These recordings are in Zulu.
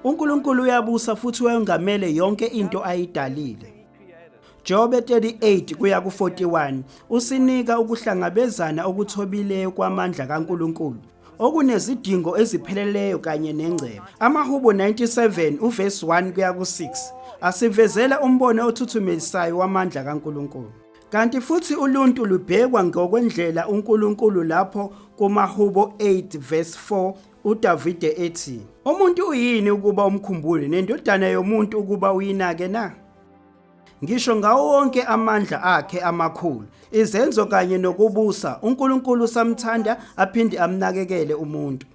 UNkulunkulu uyabusa futhi uyengamele yonke into ayidalile. Jobe 38 kuya ku-41 usinika ukuhlangabezana okuthobileyo kwamandla kaNkulunkulu okunezidingo ezipheleleyo kanye nengcebo. Amahubo 97 uvesi 1 kuya ku-6 asivezela umbono othuthumelisayo wamandla kaNkulunkulu. Kanti futhi uluntu lubhekwa ngokwendlela uNkulunkulu lapho kumaHubo 8 verse 4 uDavide ethi, Umuntu uyini ukuba umkhumbule nendodana yomuntu ukuba uyinake na? Ngisho ngawo wonke amandla akhe amakhulu, izenzo kanye nokubusa, uNkulunkulu usamthanda aphinde amnakekele umuntu.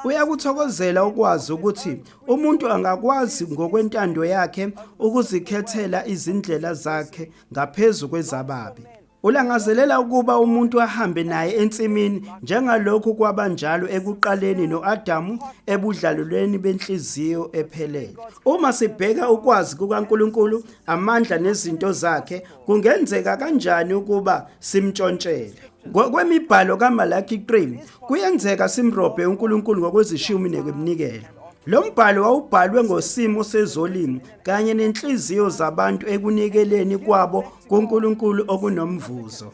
Uyakuthokozela ukwazi ukuthi umuntu angakwazi ngokwentando yakhe ukuzikhethela izindlela zakhe ngaphezu kwezababi. Ulangazelela ukuba umuntu ahambe naye ensimini njengalokhu kwaba njalo ekuqaleni no-Adamu ebudlalelweni benhliziyo ephelele. Uma sibheka ukwazi kukaNkulunkulu, amandla nezinto zakhe, kungenzeka kanjani ukuba simntshontshele? Ngokwemibhalo kaMalaki 3, kuyenzeka simrobhe uNkulunkulu ngokwezishumi nekweminikelo. Lo mbhalo wawubhalwe ngosimo sezolimo kanye nenhliziyo zabantu ekunikeleni kwabo kuNkulunkulu okunomvuzo.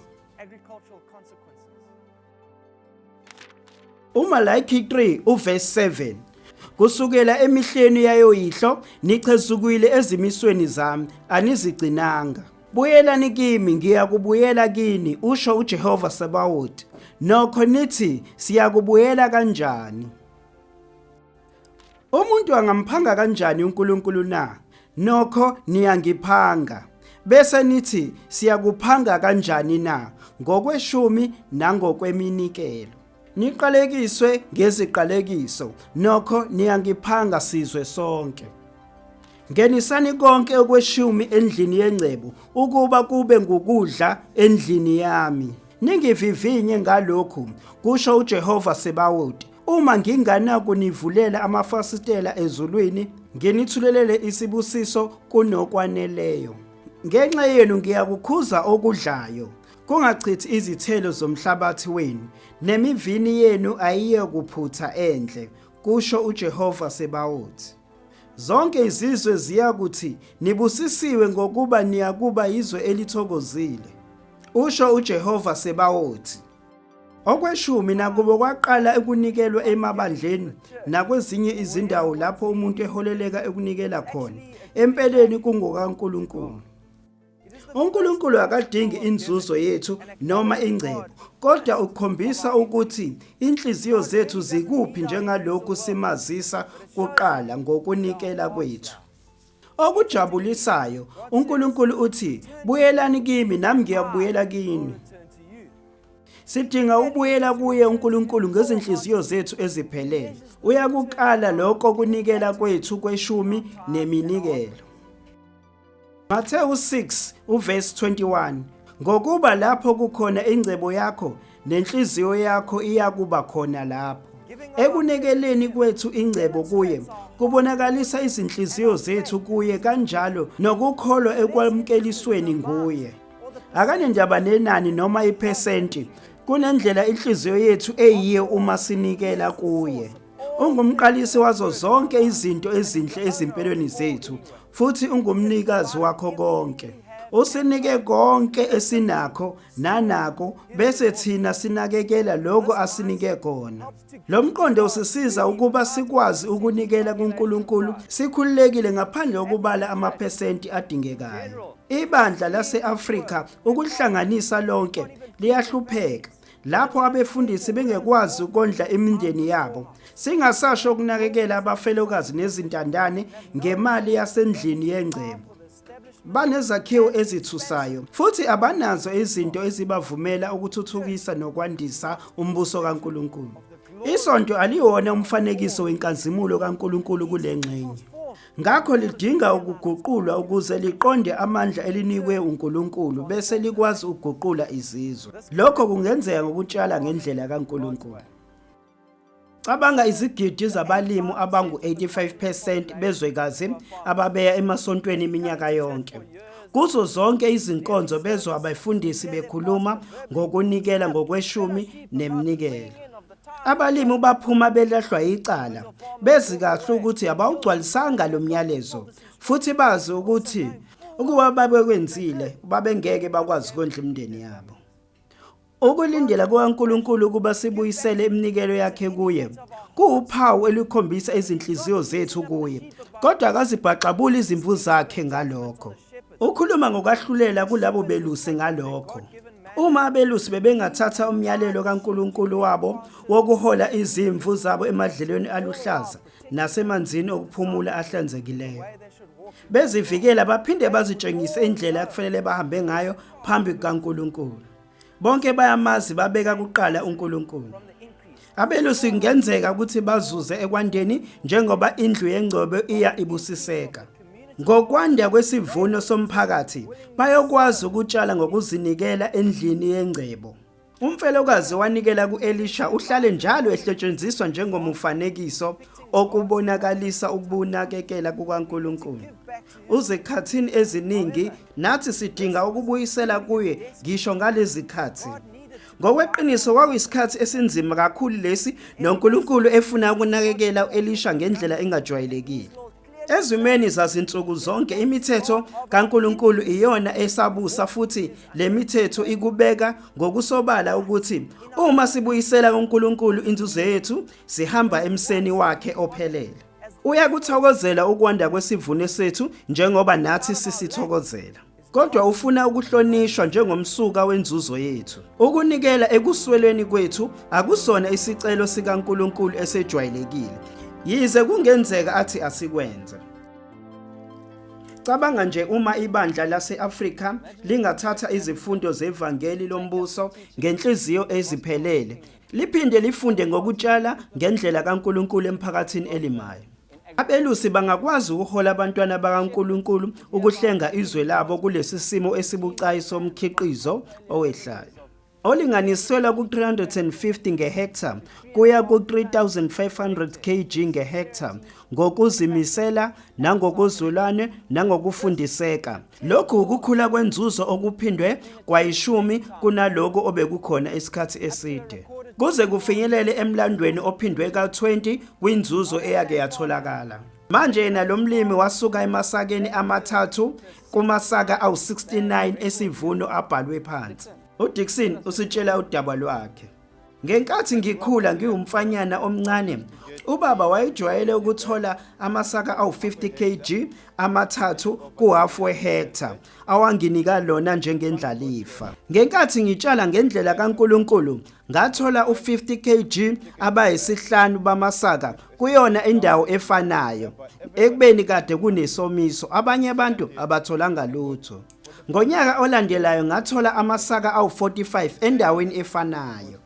UMalaki 3 uverse 7 Kusukela emihleni yayoyihlo nichezukile ezimisweni zami anizigcinanga. Buyelani kimi ngiyakubuyela kini usho uJehova Sebawoti. Nokho nithi siyakubuyela kanjani? Umuntu angamphanga kanjani uNkulunkulu na? Nokho niyangiphanga. Bese nithi siyakuphanga kanjani na? Ngokweshumi nangokweminikelo. Niqalekiswe ngeziqalekiso, nokho niyangiphanga sizwe sonke. Ngenisani konke okweshumi endlini yengcebo ukuba kube ngukudla endlini yami. Ningivivinye ngalokhu, kusho uJehova Sebawoti, uma nginganakunivulela amafasitela ezulwini, nginithulelele isibusiso kunokwaneleyo. Ngenxa yenu ngiyakukhuza okudlayo, kungachithi izithelo zomhlabathi wenu, nemivini yenu ayiyekuphutha endle, kusho uJehova Sebawoti. Zonke izizwe ziyakuthi nibusisiwe ngokuba niyakuba yizwe elithokozile, usho uJehova Sebawoti. Okweshumi nakubo kwaqala ukunikelwa emabandleni nakwezinye izindawo lapho umuntu eholeleka ekunikela khona, empeleni kungokaNkulunkulu. UNkulunkulu akadingi inzuzo yethu noma ingcebo, kodwa ukhombisa ukuthi inhliziyo zethu zikuphi njengalokhu simazisa kuqala ngokunikela kwethu. Okujabulisayo, uNkulunkulu uthi, "Buyelani kimi nami ngiyakubuyela kini." Sidinga ukubuyela kuye uNkulunkulu ngezinhliziyo zethu eziphelele. Uyakukala lokho kunikela kwethu kweshumi neminikelo. Mathewu 6 uverse 21 Ngokuba lapho kukhona ingcebo yakho nenhliziyo yakho iyakuba khona lapho. Ekunikeleni kwethu ingcebo kuye kubonakalisa izinhliziyo zethu kuye kanjalo nokukholwa ekwamukelisweni nguye. Akanendaba nenani noma iphesenti kunendlela inhliziyo yethu eyiyo uma sinikela kuye. Ungumqalisi wazo zonke izinto ezinhle ezimpilweni zethu futhi ungumnikazi wakho konke. Usinike konke esinakho nanako bese thina sinakekela lokho asinike kona. Lo mqondo usisiza ukuba sikwazi ukunikela kuNkulunkulu sikhululekile ngaphandle kokubala amaphesenti adingekayo. Ibandla lase-Afrika ukuhlanganisa lonke liyahlupheka lapho abefundisi bengekwazi ukondla imindeni yabo singasasho ukunakekela abafelokazi nezintandane ngemali yasendlini yengcebo banezakhiwo ezithusayo futhi abanazo izinto ezibavumela ukuthuthukisa nokwandisa umbuso kaNkulunkulu isonto aliwona umfanekiso wenkazimulo kaNkulunkulu kule ngxenye Ngakho lidinga ukuguqulwa ukuze liqonde amandla elinikwe uNkulunkulu bese likwazi ukuguqula izizwe. Lokho kungenzeka ngokutshala ngendlela kaNkulunkulu. Cabanga izigidi zabalimi abangu-85 percent bezwekazi ababeya emasontweni iminyaka yonke. Kuzo zonke izinkonzo bezwa abefundisi bekhuluma ngokunikela ngokweshumi neminikelo. Abalimi baphuma belahlwa icala, bezi kahle ukuthi abawugcwalisanga lo myalezo futhi bazi ukuthi ukuba babekwenzile babengeke bakwazi ukondla imindeni yabo. Ukulindela kukaNkulunkulu ukuba sibuyisele iminikelo yakhe kuye kuwuphawu elukhombisa izinhliziyo zethu kuye, kodwa akazibhaxabuli izimvu zakhe ngalokho. Ukhuluma ngokwahlulela kulabo belusi ngalokho. Uma abelusi bebengathatha umyalelo kaNkulunkulu wabo wokuhola izimvu zabo emadlelweni aluhlaza nasemanzini okuphumula ahlanzekileyo, bezivikela baphinde bazitshengise indlela ekufanele bahambe ngayo phambi kukaNkulunkulu. Bonke bayamazi babeka kuqala uNkulunkulu. Abelusi kungenzeka ukuthi bazuze ekwandeni njengoba indlu yengcebo iya ibusiseka. Ngokwanda kwesivuno somphakathi, bayokwazi ukutshala ngokuzinikela endlini yengcebo. Umfelokazi wanikela ku-Elisha uhlale njalo ehletshenziswa njengomfanekiso okubonakalisa ukunakekela kukaNkulunkulu. Uzikhathini eziningi nathi sidinga ukubuyisela kuye ngisho ngalezi khathi. Ngokweqiniso kwakuyisikhathi esinzima kakhulu lesi noNkulunkulu efuna ukunakekela u-Elisha ngendlela engajwayelekile. Ezimeni zazinsuku zonke imithetho kaNkulunkulu iyona esabusa futhi le mithetho ikubeka ngokusobala ukuthi uma sibuyisela kuNkulunkulu inzuzo yethu sihamba emseni wakhe ophelele. Uyakuthokozela ukwanda kwesivuno sethu njengoba nathi sisithokozela. Kodwa ufuna ukuhlonishwa njengomsuka wenzuzo yethu. Ukunikela ekuswelweni kwethu akusona isicelo sikaNkulunkulu esejwayelekile, yize kungenzeka athi asikwenze. Cabanga nje uma ibandla lase-Afrika lingathatha izifundo zevangeli lombuso ngenhliziyo eziphelele, liphinde lifunde ngokutshala ngendlela kaNkulunkulu emphakathini elimayo. Abelusi bangakwazi ukuhola abantwana bakaNkulunkulu ukuhlenga izwe labo kulesi simo esibucayi somkhiqizo owehlayo, olinganiselwa ku-350 ngehektha kuya ku-3500 kg ngehektha ngokuzimisela nangokozwelane nangokufundiseka. Lokhu ukukhula kwenzuzo okuphindwe kwayishumi kunalokhu obekukhona isikhathi eside, kuze kufinyelele emlandweni ophindwe ka-20 kwinzuzo eyake yatholakala. Manje yena lo mlimi wasuka emasakeni amathathu kumasaka awu-69 esivuno abhalwe phansi. UDixon usitshela udaba lwakhe. Ngenkathi ngikhula ngiwumfanyana omncane, ubaba wayejwayele ukuthola amasaka awu-50 kg amathathu kuhafu wehektha awanginika lona njengendlalifa. Ngenkathi ngitshala ngendlela kaNkulunkulu, ngathola u-50 kg abayisihlanu bamasaka kuyona indawo efanayo. Ekubeni kade kunesomiso, abanye abantu abatholanga lutho. Ngonyaka olandelayo ngathola amasaka awu-45 endaweni efanayo.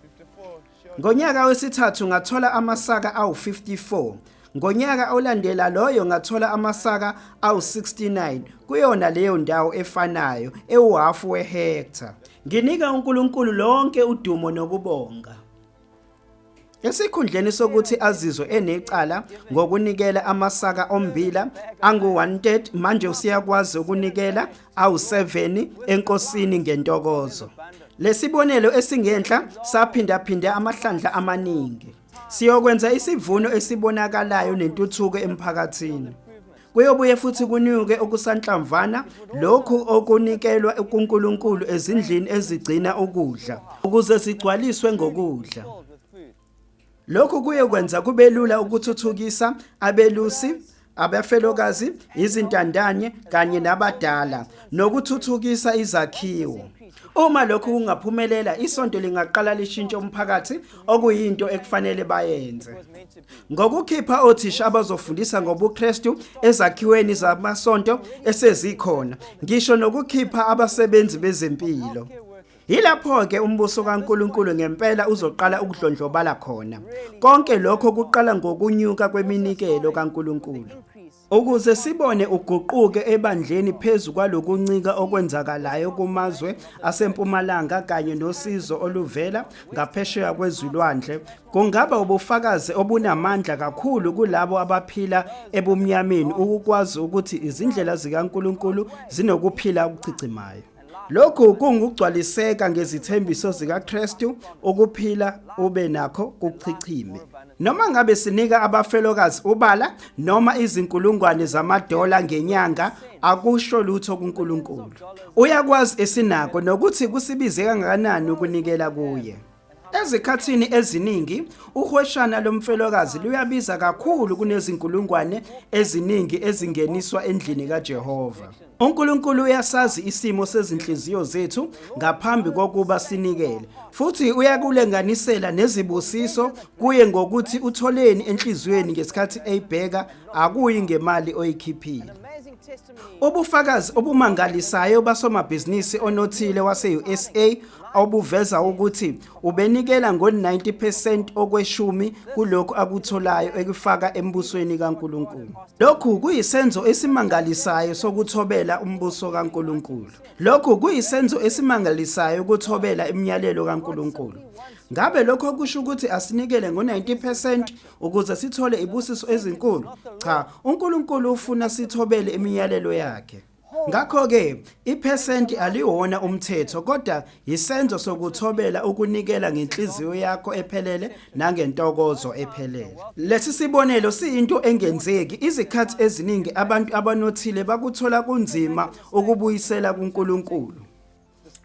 Ngonyaka wesithathu ngathola amasaka awu-54. Ngonyaka olandela loyo ngathola amasaka awu-69 kuyona leyo ndawo efanayo ewuhafu wehektha. Nginika uNkulunkulu lonke udumo nokubonga. Esikhundleni sokuthi azizwe enecala ngokunikela amasaka ommbila angu-1/3, manje useyakwazi ukunikela awu-7 eNkosini ngentokozo. Lesibonelo esingenhla saphindaphinda amahlandla amaningi. Siyokwenza isivuno esibonakalayo nentuthuko emphakathini. Kuyobuye futhi kunyuke okusanhlamvana lokhu okunikelwa kuNkulunkulu ezindlini ezigcina ukudla ukuze zigcwaliswe ngokudla. Lokhu kuyokwenza kube lula ukuthuthukisa abelusi, abafelokazi, izintandane kanye nabadala nokuthuthukisa izakhiwo. Uma lokhu kungaphumelela, isonto lingaqala lishintshe umphakathi okuyinto ekufanele bayenze. Ngokukhipha othisha abazofundisa ngobuKristu ezakhiweni zamasonto esezikhona, ngisho nokukhipha abasebenzi bezempilo. Yilapho-ke umbuso kaNkulunkulu ngempela uzoqala ukudlondlobala khona. Konke lokho kuqala ngokunyuka kweminikelo kaNkulunkulu. Ukuze sibone uguquko ebandleni phezu kwalokuncika okwenzakalayo kumazwe asempumalanga kanye nosizo oluvela ngaphesheya kwezilwandle kungaba ubufakazi obunamandla kakhulu kulabo abaphila ebumnyameni ukukwazi ukuthi izindlela zikaNkulunkulu zinokuphila okuchichimayo. Lokhu kungugcwaliseka ngezithembiso zikaKristu ukuphila ube nakho kuchichime. Noma ngabe sinika abafelokazi ubala noma izinkulungwane zamadola ngenyanga akusho lutho kuNkulunkulu. Uyakwazi esinako nokuthi kusibize kangakanani ukunikela kuye. Ezikhathini eziningi uhweshana lomfelokazi luyabiza kakhulu kunezinkulungwane eziningi ezingeniswa endlini kaJehova. UNkulunkulu uyasazi isimo sezinhliziyo zethu ngaphambi kokuba sinikele, futhi uyakulinganisela nezibusiso kuye ngokuthi utholeni enhliziyweni ngesikhathi eyibheka, akuyi ngemali oyikhiphile. Ubufakazi obumangalisayo basomabhizinisi onothile wase-USA obuveza ukuthi ubenikela ngo-90 percent okweshumi kulokhu akutholayo ekufaka embusweni kaNkulunkulu. Lokhu kuyisenzo esimangalisayo sokuthobela umbuso kaNkulunkulu. Lokhu kuyisenzo esimangalisayo ukuthobela imiyalelo kaNkulunkulu. Ngabe lokho kusho ukuthi asinikele ngo-90 percent ukuze sithole ibusiso ezinkulu? Cha, uNkulunkulu ufuna sithobele imiyalelo yakhe. Ngakho-ke, iphesenti aliwona umthetho kodwa yisenzo sokuthobela ukunikela ngenhliziyo yakho ephelele nangentokozo ephelele. Lesi sibonelo siyinto engenzeki. Izikhathi eziningi abantu abanothile bakuthola kunzima ukubuyisela kuNkulunkulu.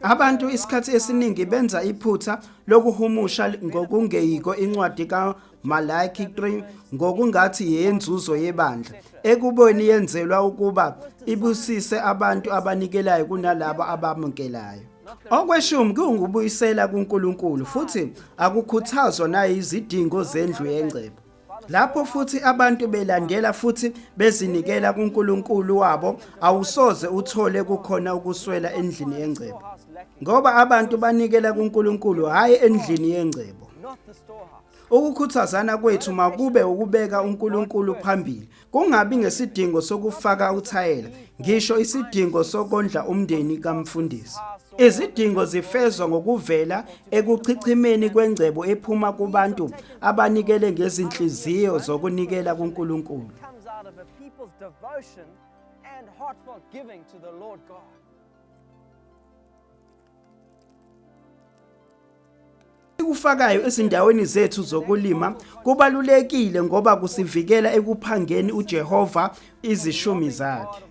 Abantu isikhathi esiningi benza iphutha lokuhumusha ngokungeyiko incwadi kaMalaki 3 ngokungathi yenzuzo yebandla, ekubeni yenzelwa ukuba ibusise abantu abanikelayo kunalabo abamukelayo. Okweshumi kuwukubuyisela kuNkulunkulu futhi akukhuthazwa nayizidingo zendlu yengcebo. Lapho futhi abantu belandela futhi bezinikela kuNkulunkulu wabo, awusoze uthole kukhona ukuswela endlini yengcebo. Ngoba abantu banikela kuNkulunkulu hhayi endlini yengcebo. Ukukhuthazana kwethu makube ukubeka uNkulunkulu phambili, kungabi ngesidingo sokufaka uthayela, ngisho isidingo sokondla umndeni kamfundisi. Izidingo zifezwa ngokuvela ekuchichimeni kwengcebo ephuma kubantu abanikele ngezinhliziyo zokunikela kuNkulunkulu. Esikufakayo ezindaweni zethu zokulima kubalulekile ngoba kusivikela ekuphangeni uJehova izishumi zakhe.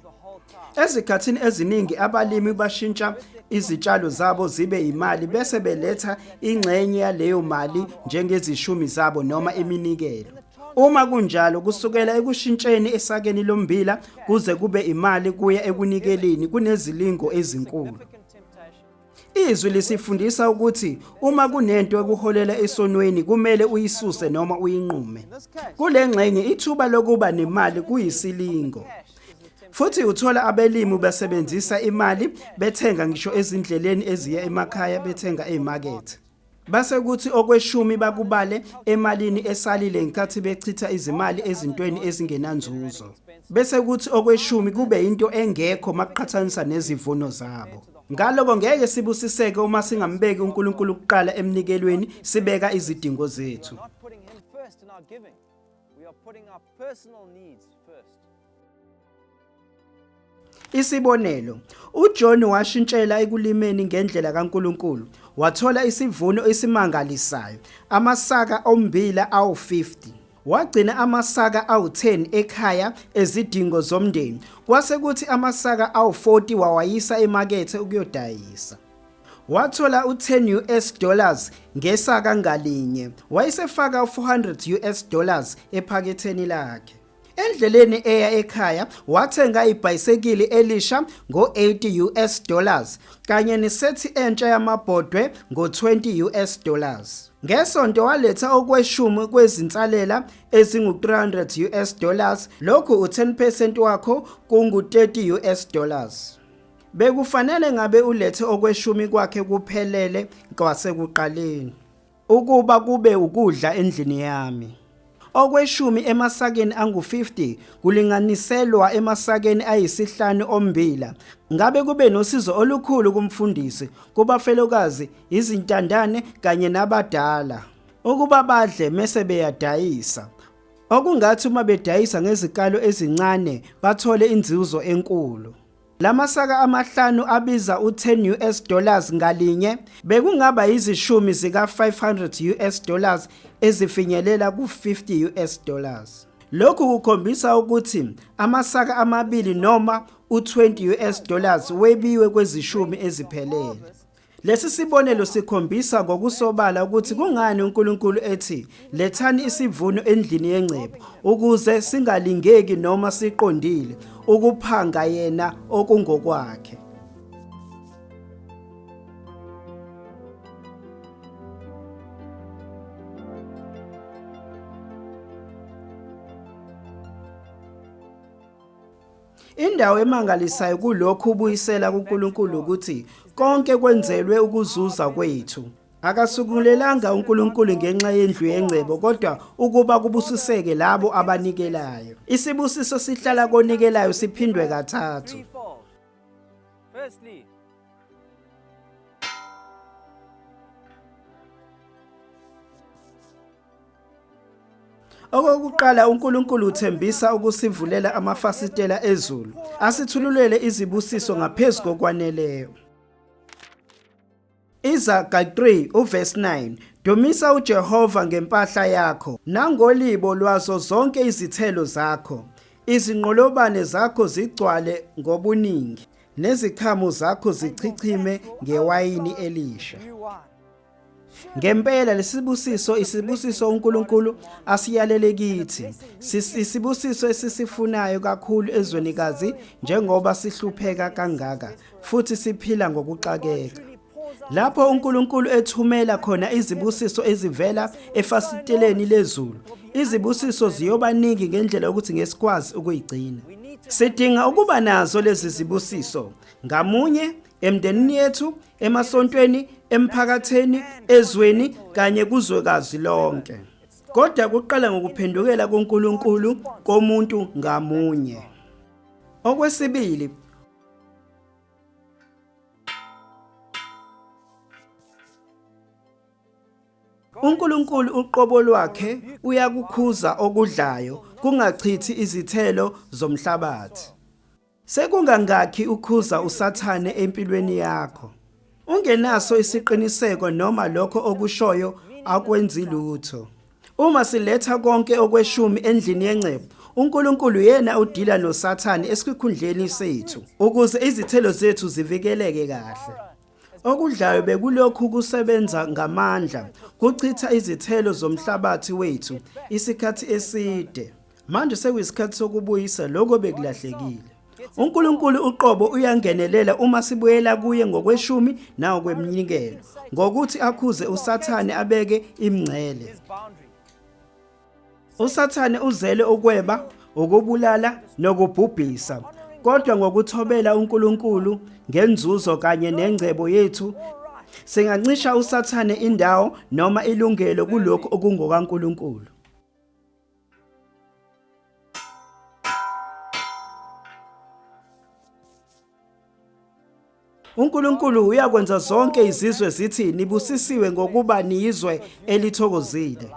Ezikhathini eziningi abalimi bashintsha izitshalo zabo zibe imali bese beletha ingxenye yaleyo mali njengezishumi zabo noma iminikelo. Uma kunjalo, kusukela ekushintsheni esakeni lommbila kuze kube imali kuya ekunikeleni kunezilingo ezinkulu. Izwi lisifundisa ukuthi uma kunento ekuholela esonweni kumele uyisuse noma uyinqume. Kule ngxenye ithuba lokuba nemali kuyisilingo. Futhi uthola abelimi besebenzisa imali bethenga ngisho ezindleleni eziya emakhaya bethenga ezimakethe. Base kuthi okweshumi bakubale emalini esalile ngenkathi bechitha izimali ezintweni ezingenanzuzo. Bese kuthi okweshumi kube into engekho makuqhathanisa nezivuno zabo. Ngaloko ngeke sibusiseke uma singambeki uNkulunkulu kuqala emnikelweni sibeka izidingo zethu. Isibonelo, uJohn washintshela ekulimeni ngendlela kaNkulunkulu, wathola isivuno esimangalisayo, amasaka ommbila awu-50. Wagcina amasaka awu-10 ekhaya ezidingo zomndeni, kwase kuthi amasaka awu-40 wawayisa emakethe ukuyodayisa. Wathola u-10 US dollars ngesaka ngalinye, wayesefaka u-400 US dollars ephaketheni lakhe. Endleleni eya ekhaya wathenga ibhayisekili elisha ngo-80 US dollars kanye nesethi entsha yamabhodwe ngo-20 US dollars. Ngesonto waletha okweshumi kwezinsalela ezingu-300 US dollars, lokhu u-10 percent wakho kungu-30 US dollars. Bekufanele ngabe ulethe okweshumi kwakhe kuphelele kwasekuqaleni. Ukuba kube ukudla endlini yami. Okweshumi emasakeni angu-50 kulinganiselwa emasakeni ayisihlanu ommbila. Ngabe kube nosizo olukhulu kumfundisi, kubafelokazi, izintandane kanye nabadala ukuba badle mese beyadayisa. Okungathi uma bedayisa ngezikalo ezincane bathole inzuzo enkulu. Lamasaka amahlanu abiza u-10 US dollars ngalinye bekungaba yizishumi zika-500 US dollars ezifinyelela ku-50 US dollars. Lokhu kukhombisa ukuthi amasaka amabili noma u-20 US dollars webiwe kwezishumi eziphelele. Lesi sibonelo sikhombisa ngokusobala ukuthi kungani uNkulunkulu ethi lethani isivuno endlini yengcebo ukuze singalingeki noma siqondile ukuphanga yena okungokwakhe. Indawo emangalisayo kulokhu ubuyisela kuNkulunkulu ukuthi konke kwenzelwe ukuzuza kwethu. Akasungulelanga uNkulunkulu ngenxa yendlu yengcebo kodwa ukuba kubusiseke labo abanikelayo. Isibusiso sihlala konikelayo siphindwe kathathu. Firstly, Okokuqala uNkulunkulu uthembisa ukusivulela amafasitela ezulu, asithululele izibusiso ngaphezu kokwaneleyo. Izaga 3 uverse 9 Dumisa uJehova ngempahla yakho nangolibo lwazo zonke izithelo zakho izinqolobane zakho zigcwale ngobuningi nezikhamo zakho zichichime ngewayini elisha. Ngempela lesibusiso isibusiso uNkulunkulu asiyalele kithi. Isibusiso esisifunayo kakhulu ezwenikazi njengoba sihlupheka kangaka futhi siphila ngokuxakeka. Lapho uNkulunkulu ethumela khona izibusiso ezivela efasiteleni lezulu, izibusiso ziyoba ningi ngendlela yokuthi ngesikwazi ukuyigcina. Sidinga ukuba nazo lezi zibusiso ngamunye emndenini yethu emasontweni, emphakatheni, ezweni kanye kuzwekazi lonke. Kodwa kuqala ngokuphendukela kuNkulunkulu komuntu ngamunye. Okwesibili, uNkulunkulu uqobo lwakhe uyakukhuza okudlayo kungachithi izithelo zomhlabathi. Sekungangakhi ukhuza uSathane empilweni yakho. Ungenaso isiqiniseko noma lokho okushoyo akwenzi lutho. Uma siletha konke okweshumi endlini yengcebo, uNkulunkulu yena udila noSathane esikhundleni sethu ukuze izithelo zethu zivikeleke kahle. Okudlayo bekulokhu kusebenza ngamandla, kuchitha izithelo zomhlabathi wethu isikhathi eside. Manje sekuyisikhathi sokubuyisa lokho bekulahlekile. uNkulunkulu uqobo uyangenelela uma sibuyela kuye ngokweshumi nangokweminikelo, ngokuthi akhuze uSathane abeke imingcele. USathane uzele ukweba, ukubulala nokubhubhisa. Kodwa ngokuthobela uNkulunkulu ngenzuzo kanye nengcebo yethu, singancisha uSathane indawo noma ilungelo kulokhu okungokaNkulunkulu. uNkulunkulu uyakwenza zonke izizwe zithi nibusisiwe ngokuba niyizwe elithokozile.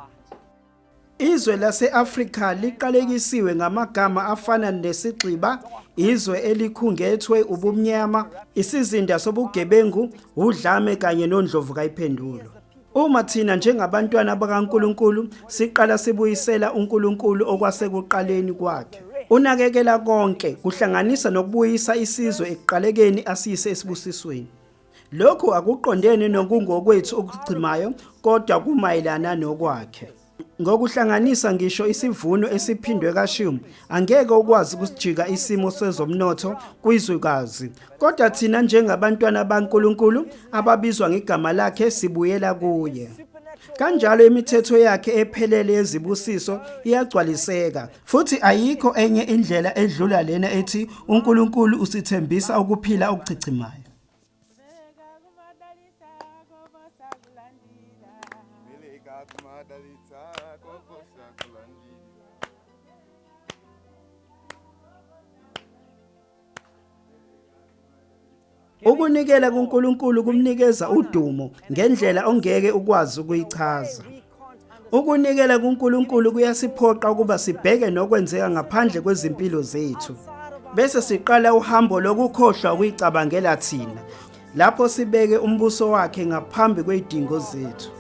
Izwe lase-Afrika liqalekisiwe ngamagama afana nesigxiba, izwe elikhungethwe ubumnyama, isizinda sobugebengu, udlame kanye nondlovu kayiphendulo. Uma thina njengabantwana bakaNkulunkulu siqala sibuyisela uNkulunkulu okwasekuqaleni kwakhe. Unakekela konke, kuhlanganisa nokubuyisa isizwe ekuqalekeni asiyise esibusisweni. Lokhu akuqondene nokungokwethu okuchimayo kodwa kumayelana nokwakhe. Ngokuhlanganisa ngisho isivuno esiphindwe kashumi, angeke ukwazi ukusijika isimo sezomnotho kwizwekazi. Kodwa thina njengabantwana baNkulunkulu ababizwa ngegama lakhe sibuyela kuye. Kanjalo imithetho yakhe ephelele yezibusiso iyagcwaliseka, futhi ayikho enye indlela edlula lena ethi uNkulunkulu usithembisa ukuphila okuchichimayo. Ukunikela kuNkulunkulu kumnikeza udumo ngendlela ongeke ukwazi ukuyichaza. Ukunikela kuNkulunkulu kuyasiphoqa ukuba sibheke nokwenzeka ngaphandle kwezimpilo zethu. Bese siqala uhambo lokukhohlwa ukuyicabangela thina, lapho sibeke umbuso wakhe ngaphambi kwezidingo zethu.